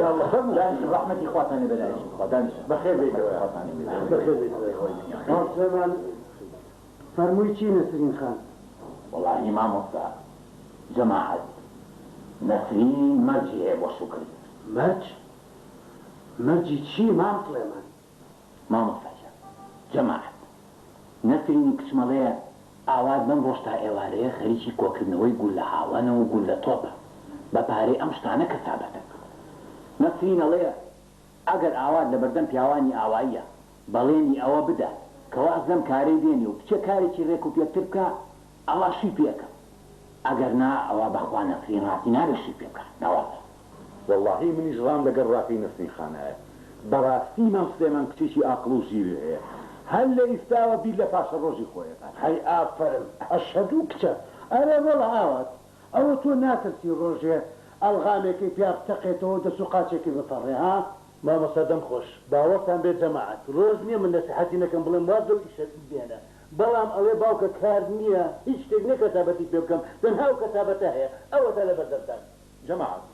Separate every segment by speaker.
Speaker 1: یاڵڵا فەرموو. دانیشن ڕەحمەتی خواتان لێ بێ دانیشن تخوا دانیشن. بەخێر بێیتەوە خواتان لێ بێ. بەخێر بێیتەوە.
Speaker 2: مام سلێمان فەرمووی چی نەسرین خان؟
Speaker 1: وەڵاهی مامۆستا جەماعەت نەسرین مەرجی هەیە بۆ شووکردن.
Speaker 2: مەرج؟ مەرجی چی مام سڵێمان؟
Speaker 1: مامۆستا گیان جەماعەت نەسرینی کچمەڵێ ئاوات بەم ڕۆژ تا ئێوارەیە خەریکی کۆکردنەوەی گوللە هاوەنە و گوللە تۆپە بە پارەی ئەم شتانە کەسابەتە نەسرین ئەڵێ ئەگەر ئاوات لەبەردەم پیاوانی ئاواییە بەڵێنی ئەوە بدە کە واز لەم کارەی بێنێ و بچێ کارێکی رێک و پێکتر بکا ئەوا شووی پێ ئەکەم ئەگەر نا ئەوا بەخوا نەسرین ڕازی نابێ شووی پێ بکا نەوەڵڵا.
Speaker 3: وەڵاهی منیش ڕام لەگەڵ ڕاکەی نەسرین خانایە بەڕاستی مام سلێمان کچێکی ئاقڵ و ژیری هەیە هەر لە ئیستاوە بیر لە پاشەڕۆژی خۆی ئەکات.
Speaker 2: هەی ئافەرم ئەشهەدوو کچە. ئەرێ ڕۆڵە ئاوات ئەوە تۆ ناترسی ڕۆژێ ئەڵغامێکەی پیا بتەقێتەوە و دەس و قاچێکی بپەڕێ ها؟ مامۆستا دەم خۆش باوەڕتان بێت جەماعەت ڕۆژ نیە من نەسیحەتی نەکەم بڵێم واز لەو ئیشە بێنە بەڵام ئەڵێ باوکە کار نیە هیچ شتێک نیە کەسابەتی پێ بکەم تەنها ئەو کەسابەتە هەیە ئەوەتا لەبەر دەستان.
Speaker 3: جەماعەت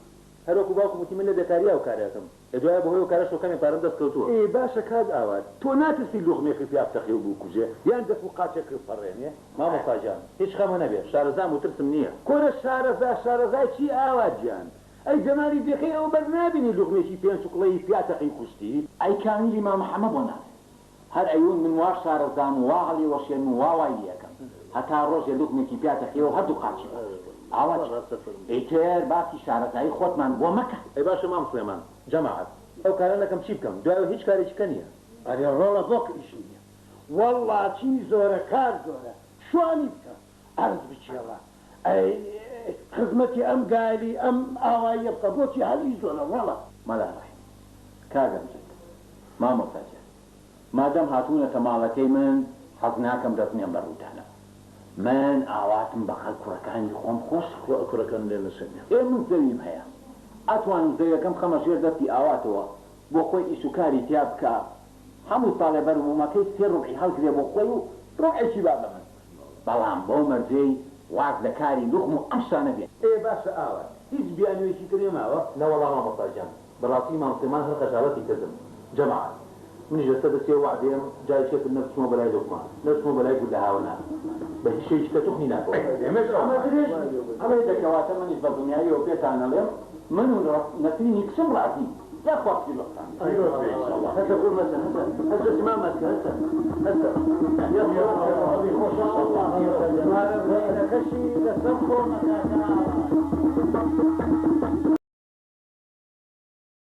Speaker 3: هەر وەکو باوکم وتی من لە بێکاریا ئەو کارە ئەکەم ئێ دوایە بەهۆی ئەو کارەشەوە کەمێ پارەم دەست کەوتووە. ئێ باشە کاک ئاوات تۆ ناترسی لوغمێکت پیا بتەقێ و بوکوژێ یان دەست و قاچێکت بپەڕێنێ؟ مامۆستا گیان هیچ خەمە نەبێ شارەزام و ترسم نییە. کورە شارەزا شارەزای چی ئاوات گیان؟ ئەی جەمالی دێکەی ئەو بەر نابینی لوغمێکی پێنچ کوڵەیی پیا تەقی و کوشتی؟
Speaker 1: ئەی کامیلی مامە حەمە بۆ ناڵێ هەر ئەیون من وا شارەزام و وا هەڵیوەشێنم و وا وای لێ ئەکەم هەتا ڕۆژێ لوغمێکی پیا تەقیەوە هەردوو قاچی بڕی ئاوا چی ئیتر باسی شارەزایی خۆتمان بۆ مەکە.
Speaker 3: ئەی باشە مام سڵێمان جەماعەت ئەو کارە نەکەم چی بکەم دوایەوە هیچ کارێکی کە نیە.
Speaker 2: ئەرێ ڕۆڵە بۆک ئیش نیە وەڵڵا چی زۆرە کار زۆرە شوانی بکە عەرز بکێڵە ئەی خزمەتی ئەم گالی ئەم ئاواییە بکە بۆچی هەر ئیش زۆرە ڕۆڵە.
Speaker 1: مەلا ڕەحیم، کاک ئەمجەد، مامۆستا گیان، مادەم هاتوونەتە ماڵەکەی من حەز ناکەم دەست نێم بە ڕووتانەوە. من ئاواتم بە قەل کوڕەکانی خۆم خۆشە.
Speaker 3: خوا کوڕەکانم لێ نەسەنێ.
Speaker 1: ئێ من زەویم هەیە. ئەتوانم زەویەکەم خەمە ژێر دەستی ئاواتەوە بۆ خۆی ئیش و کاری تیا بکا. هەموو ساڵێ بەروبوومەکەی سێ ڕوبعی هەڵگرێ بۆ خۆی و ڕوبعێکی با بە من. بەڵام بەو مەرجەی واز لە کاری لوغم و ئەم شتانە بێنێ.
Speaker 3: ئێ باشە ئاوات هیچ بیانوویەکی تر نەماوە؟ نەوەڵا مامۆستا گیان بەڕاستی مام سلێمان هەر خەجاڵەتی کردم جەماعەت منیش لەسەر دەستی ئەو وەعدەیەم جارێکی تر نە بچمەوە بەلای لوغما نە بچمەوە بەلای گوللە هاوەنا بە هیچ شێوەیەکی کە توخنی ناکەوم.
Speaker 1: ئێمەش ئەمە درێژ ئەڵێ دە کەواتە منیش بە دڵنیاییەوە پێتان ئەڵێم من و نەسرینی کچم ڕازین یاخوا پیرۆزتان بێ.
Speaker 3: پیرۆز بێ ئیشەڵا.
Speaker 2: هەسە گوڵ مەسە هەسە هەس دەستی مامە بکە هەسە هەسە یاخوا مارە بڕینەکەشی لەسەر خۆمە کاکە ئاوات.